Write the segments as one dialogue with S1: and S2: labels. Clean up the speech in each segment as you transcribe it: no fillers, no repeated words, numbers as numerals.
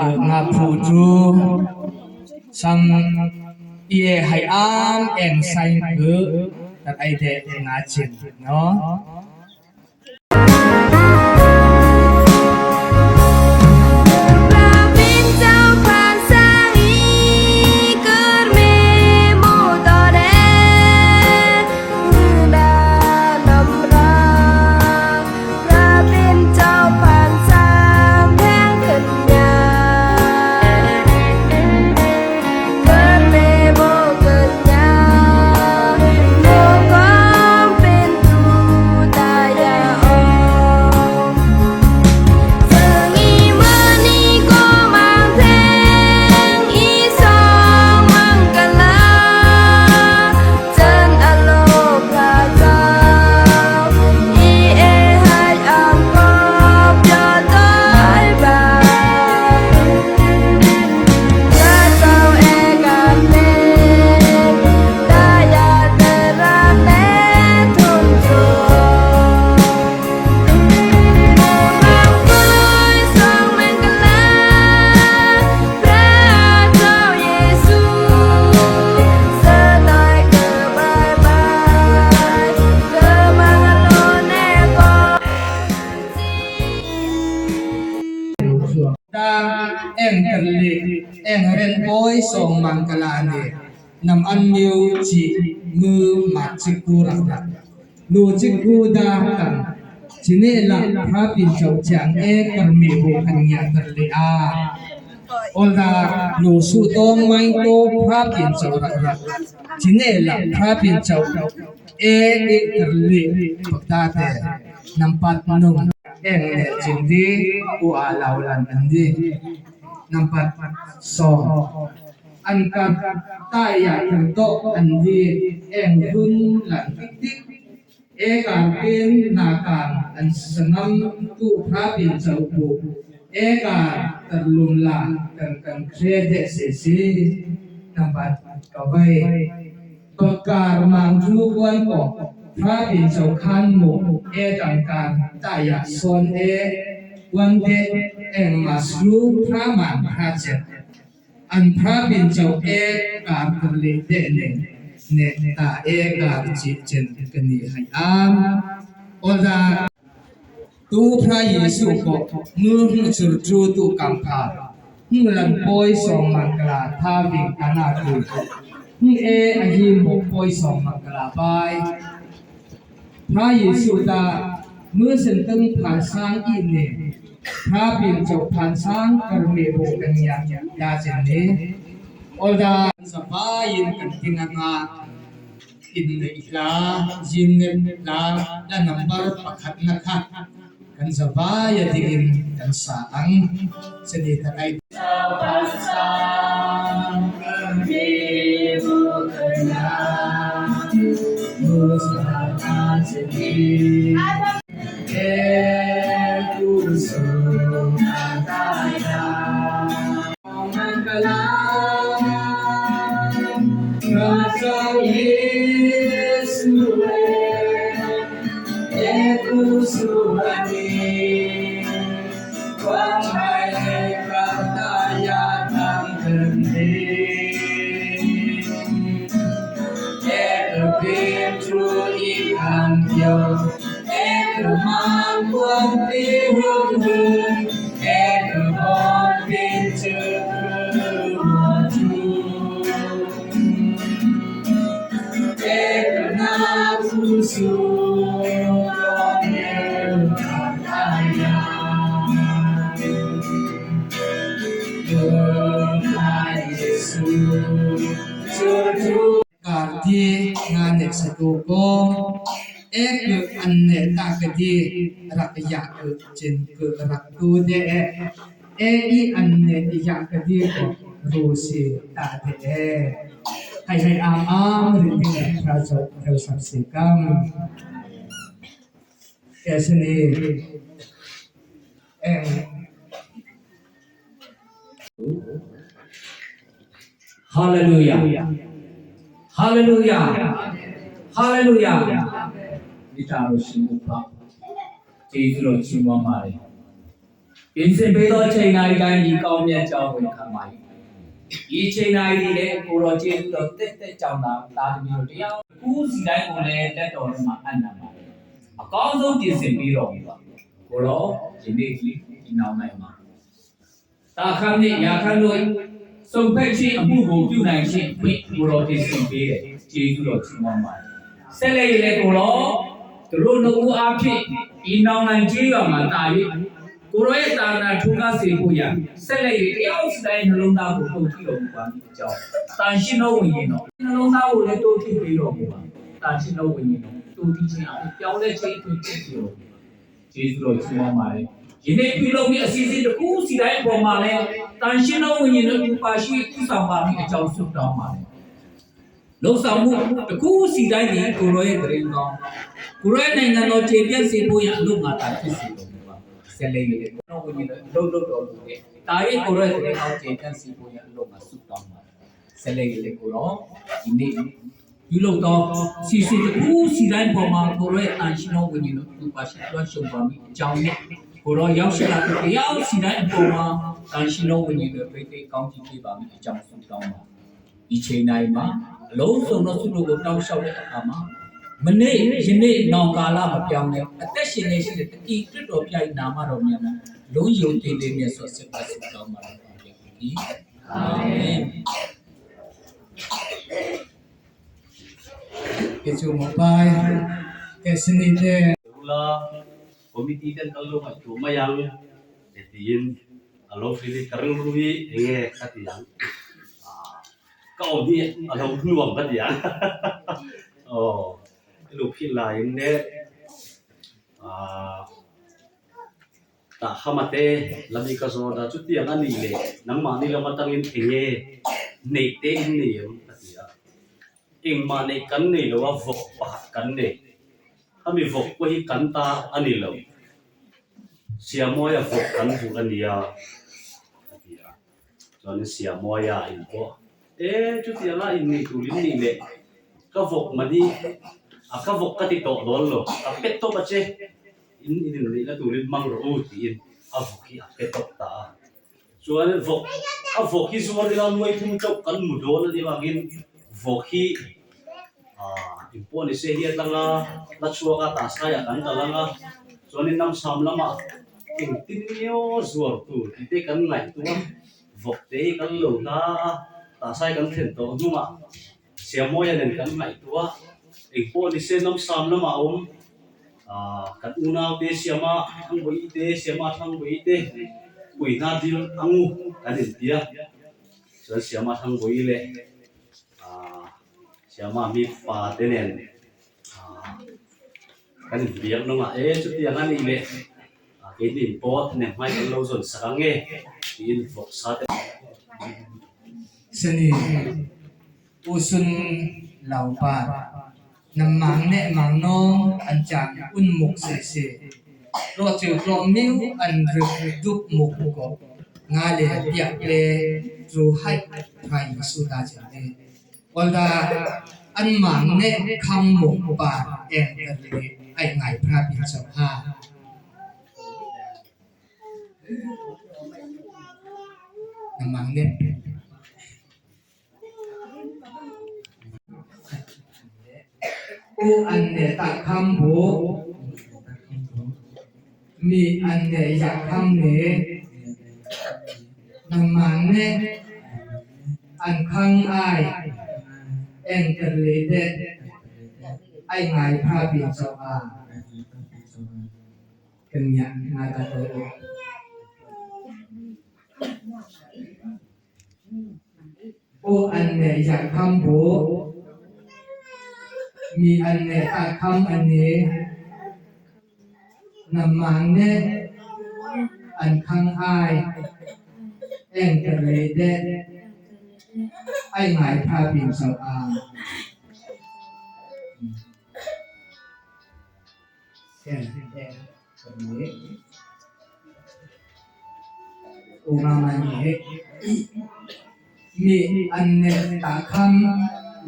S1: Nga phu chu sam ie hai am eng sain ku tar ai de nga chin no. Eng terli eng ren pawi sawng mang ka la ni nam an miu chi mu ma chi ku rak rak lu chi ku da kan chi ne la pha pin chau chiang e kar mi bu kan ngia terli a ol da lu su tong mai to pha pin chau rak rak chi ne la pha pin chau e e terli pakta te nam pat nung Eng le chin di u a lau lan an di. Nampat sawm an kap tai ya thil to an di eng hun lan tik tik e kar pin na kan an sangam tu phra pin chau bu e kar tar lum la kan kan kre de se si nampat ka vai Bakar mang thu kuan ko phra pin chau khan mu e tang kan ta ya son e kuan de eng mas ru phra man phra chet an phra pin chau e kar kar le de ne ne ta e kar chi chen ka ni hai am ola tu phra Yesu ko mu hu chur chu tu kam pha hu lan poi song man kala tha ving kana tu hu e a hi mo poi song man kala bai Phra Jesuh ta mưa sen tưng phan sang i ne phra pin chau phan sang kar me bo kan ya ya chen ne olda zabain kan tinga in nei hla zin ne la la number pakhat na kha kan zabaya dingin kan sa ang seni ta ai Karti nga ne satu ko e ku an ne ta ka di rak ya ku chin ku rak tu de e e i an ne ya ka di ko ru si ta de e hai hai am am rin ding ra zo theu sap si kam e sini eng
S2: Hallelujah. Hallelujah. Hallelujah. မိသားစုရှင်ဥပကျေးဇူးတော်ချီးမွမ်းပါတယ်။ ပြင်ဆင်ပေးသောချိန်တိုင်းတိုင်းဒီကောင်းမြတ်ကြောင်းဝင်ခံပါ၏ဒီချိန်တိုင်းဒီလေကိုတော်ကျေးဇူးတော်တက်တက်ကြောင်းသာတာသမီးတို့တရားကူးစီတိုင်းကိုလည်းလက်တော်ထဲမှာအနံ့ပါတယ်အကောင်းဆုံးပြင်ဆင်ပြီးတော်မူပါကိုတော်ယနေ့ဒီဒီနောက်နိုင်မှာတာခမ်းနဲ့ရာခမ်းတို့စုံဖက်ခြင်းအမှုကိုပြုနိုင်ခြင်းအခွင့်ကိုတော်ပြင်ဆင်ပေးတယ်ကျေးဇူးတော်ချီးမွမ်းပါတယ်ဆက်လက်ရလေကိုတော်တို့နှုတ်ဦးအားဖြင့်ဤနောင်နိုင်ကျေးရွာမှာတာ၍ကိုရောရဲ့တာနာထူကားစေဖို့ရဆက်လက်၍တရားစတိုင်းနှလုံးသားကိုတုတ်ထီတော်မူပါမည်အကြောင်းတာရှင်တော်ဝိညာဉ်တော်နှလုံးသားကိုလည်းတုတ်ထီပေးတော်မူပါတာရှင်တော်ဝိညာဉ်တော်တုတ်ထီခြင်းအပြင်ပြောင်းလဲခြင်းအပြင်ဖြစ်စေတော်မူပါကျေးဇူးတော်ချီးမွမ်းပါတယ်ယနေ့ပြုလုပ်ပြီးအစီအစဉ်တစ်ခုစီတိုင်းပေါ်မှာလဲတန်ရှင်တော်ဝိညာဉ်တော်ဥပါရှိဥဆောင်ပါမိအကြောင်းဆုတောင်းပါတယ် လုံဆောင်မှုတစ်ခုစီတိုင်းဒီကိုရောရဲ့တရင်ကောင်းကိုရောရဲ့နိုင်ငံတော်ခြေပြတ်စေဖို့ရအလို့ငါတာဖြစ်စေတော်မူပါဆက်လေးလေးကိုရောဝိညာဉ်တော်လှုပ်လှုပ်တော်မူတဲ့တာရဲ့ကိုရောရဲ့တရင်ကောင်းခြေပြတ်စေဖို့ရအလို့ငါဆုတောင်းပါတယ်ဆက်လေးလေးကိုရောဒီနေ့ယူလို့တော့စီစီတစ်ခုစီတိုင်းပေါ်မှာကိုရောရဲ့တန်ရှင်တော်ဝိညာဉ်တော်သူပါရှိတွန်းရှုံပါမိအကြောင်းနဲ့ကိုရောရောက်ရှိလာတဲ့တရားစီတိုင်းအပေါ်မှာတန်ရှင်တော်ဝိညာဉ်တော်ဖိသိကောင်းချီးပေးပါမိအကြောင်းဆုတောင်းပါ ဒီချိန်တိုင်းမှာအလုံးစုံသောဆုလို့ကိုတောင်းလျှောက်တဲ့အခါမှာမနေ့ယနေ့နောင်ကာလမပြောင်းလဲအသက်ရှင်နေရှိတဲ့တတိတွတ်တော်ပြိုင်နာမတော်မြတ်မှာလုံးယုံတည်တည်မြတ်စွာဆက်ပါဆုတောင်းပါတော်ပါဗျာအာမင်
S1: ke chu mo pai ke sini te
S3: Ula committee ten kal lo ma chu ma yang e tiin alo fili karang rui enge ka ti yang ka om hi alo nuam ka ti yang oh lu phi la in ne a ta khamate lami ka zo da chu tiang ani le nangmah ni lama tangin enge nei te in nei em ka ti a engmah nei kan nei lo a vawk pakhat kan nei ami vawk pawh hi kan ta a ni lo Siamawia vawk kan hmuh a nia a ti a chuanin Siamawia in pawh e chutianga in nei turin nih leh ka vawk mani a ka vawk ka ti tawh dawn lo a pe tawp a che in in inneih na turin mang rawh u tiin a vawk hi a pe tawp ta a chuan vawk a vawk hi zuar ila nuai thum chauh kan mu dawn a nih vangin vawk hi ah engpawh ni se hi atanga la chhuak a tahsaiah kan kal ang a chuanin namsam lamah engtin nge zuar tur tih te kan ngaihtuah a vawk te hi kan lo hla a tahsai kan thlen tawh hnungah Siamawia nen kan ngaihtuah a engpawh ni se namsam lamah a awm ah kan unau te Siama Thangbawi te Siama Thangbawi te puihna dil angu kan intia chuan Siama Thangbawi leh ah Siama mi pa te nen ah kan inbiak nawngah e chutiang a nih leh ah keini in pawh nem hmai kan lo zawn sak ang e tiin vawksa te
S1: Sani usun lau pa nam mang ne mang nong an chang un muk se se lo chu lo miu an ruk dup muk ko nga le piak le ru hai phai su da chen le olda an mang ne kham muk pa eng ter le ai ngai phra pin chau ha nam mang ne u an ne ta kham bu mi an ne yak kham ne nam mang ne an khang ai eng ter le de ai ngai phra pin chau ha kan nya nga ta to u an ne yak kham bu mi an ne ta kham an ne nam mang ne an khang ai eng ter le de ai ngai phra pin chau a eng eng ter le u nga ma ni mi an ne ta kham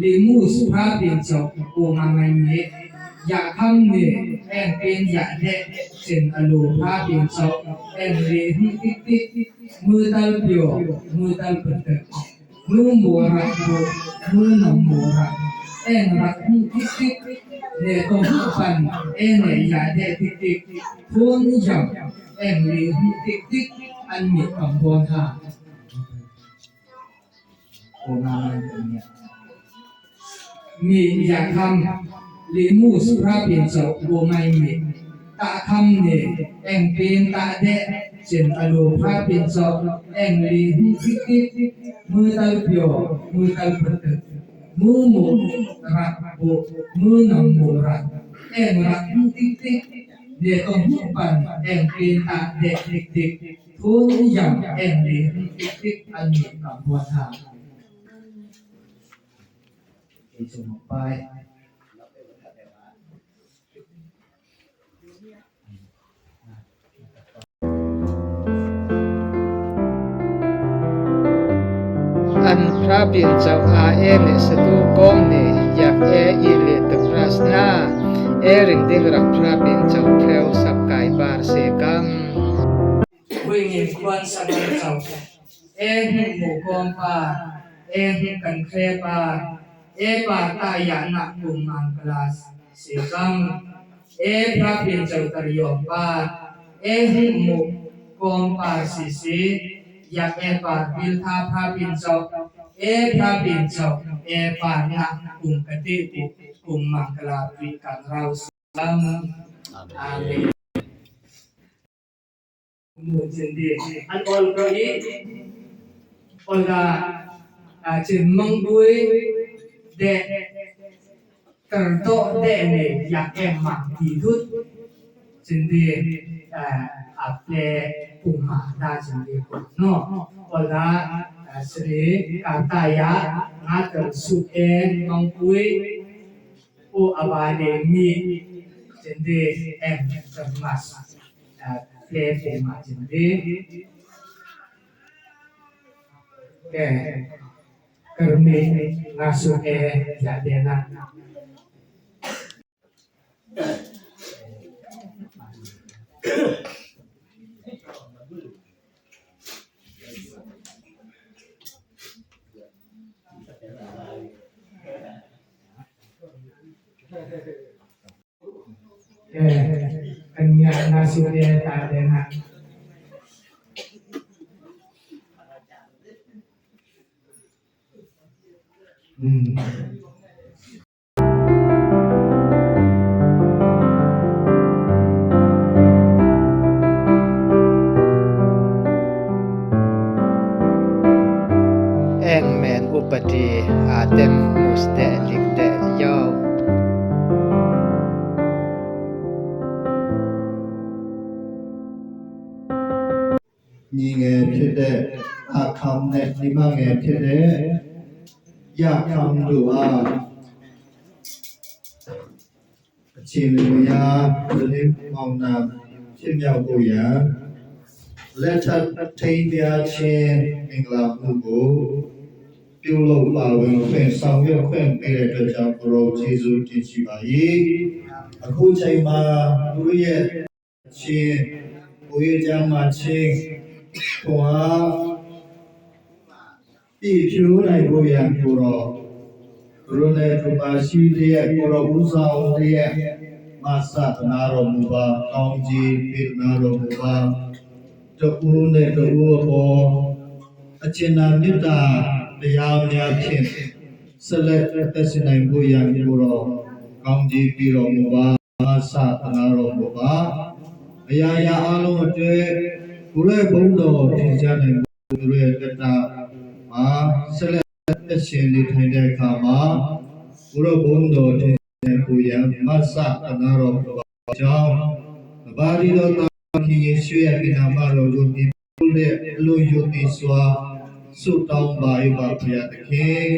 S1: li mu su phra pin chau u nga ma ni Ya kham ni eng pin ya de chin alu pha pin chau eng ri hung tik tik mu tal pio mu tal put mu mu rak bu mu nam mu rak eng rak hung tik tik ne to hu pan e ne ya de tik tik thun yam eng ri hung tik tik an mi kam bon ha โอมาเนี่ยมีอยากทำลิมูสพระเปลี่ยนเจ้าโอไม่มีตาคำเนี่ยแองเป็นตาเดะเจนอโลพระเปลี่ยนเจ้าแองลีหุทิกทิกมือตาเปียวมือตาเปิดมือหมูรักบุมือนำหมูรักแองรักหุทิกทิกเนี่ยต้องหุปันแองเป็นตาเดะทิกทิกทุนยำแองลีหุทิกทิกอันมีกับบัวทา ส่งออกไปอันพระบินเจ้าอาเอเนสตูกงเนอยากเออีเลตปรัสนาเอริงดิงรักพระบินเจ้าเพลวสับกายบาร์เซกัมคุยเงินควรสักเจ้าเอหหมู่กองปาเอหกันเคปาเอปาตายานะกุมังกลาเสกังเอพระเปียนเจ้าตริยมปาเอหหมู่กองปาสีสีอยากเอปาบิลทาพระเปียนเจ้าเอพระเปียนเจ้าเอปานะกุมกติปุกุมมังกลาปิกังเราสังอาเมนมูจินดีอันออนก็อีออนลาอาจินมังบุยเดกระโตเดเนี่ยอยากแอมหมักดีทุดจินดีอาเปลปุ่มมาดาจินดีกุโนออนลาสรีกาตายะงาเกิดสุเอมังบุยโออบาเดมีจินดีแอมกระมัสเปลปุ่มมาจินดีแก kermi ngasuh e ya dena kanya ngasuh e ta dena แมนอุปดีอาเต็มมุสเตลิกเตยาว
S4: ညီငယ်ဖြစ်တဲ့အခမ်နဲ့ညီမငယ်ဖြစ်တဲ့ရခမ်တို့အားအချင်းလူများပြင်းမောင်နာဖြစ်မြောက်ဖို့ရန်လက်ထပ်ထိန်ပြခြင်းမင်္ဂလာမှုကိုပြုလုပ်ပါဝင်ခွင့်ဆောင်ရွက်ခွင့်ပေးတဲ့အတွက်ကြောင့်ဘုရားကျေးဇူးတင်ရှိပါ၏အခုချိန်မှာသူတို့ရဲ့ချင်းဘုရားကျမ်းမှာချင်းခွန်အားပြည့်ဖြိုးနိုင်ဖို့ရန်ကိုတော့ဘုရားနဲ့သူပါရှိတဲ့ကိုတော်ဦးဆောင်တဲ့မဆသနာတော်မူပါကောင်းကြီးပေးနာတော်မူပါတူနဲ့တူအပေါ်အကျဉ်းနာမေတ္တာတရားများဖြင့်ဆက်လက်သက်ရှင်နိုင်ဖို့ရန်ကိုတော့ကောင်းကြီးပြီးတော်မူပါမဆသနာတော်မူပါအရာရာအလုံးအတွက်ကိုယ်ရဲ့ဘုန်းတော်ထင်ရှားနိုင်ဖို့သူရဲ့တတမှာဆက်လက်သက်ရှင်နေထိုင်တဲ့အခါမှာဘုရားဘုန်းတော်ထင်ရှားဖို့ရန်မဆသနာတော်မူပါကြောင်းဘာရီတော်သာခင်ယေရှုရဲ့နာမတော်ကိုမြင်တဲ့အလိုယုတ်တိစွာဆုတောင်းပါ၏ပါဘုရားသခင်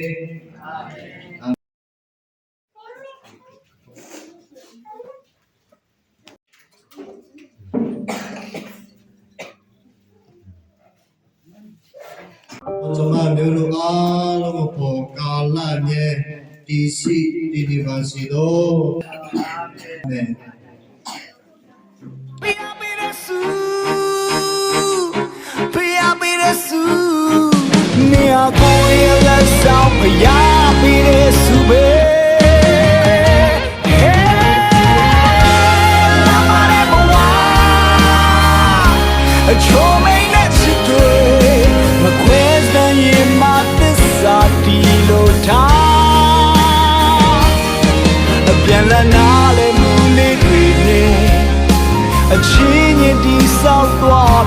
S4: ဇမမျိုးတို့အားလုံးပေါ်ကာလမြဲဒီရှိဒီဒီပါစီတော် Amen.
S5: ပြန်လာနာလေမူလေးတွေနဲ့အချင်းချင်းတိဆောက်သွား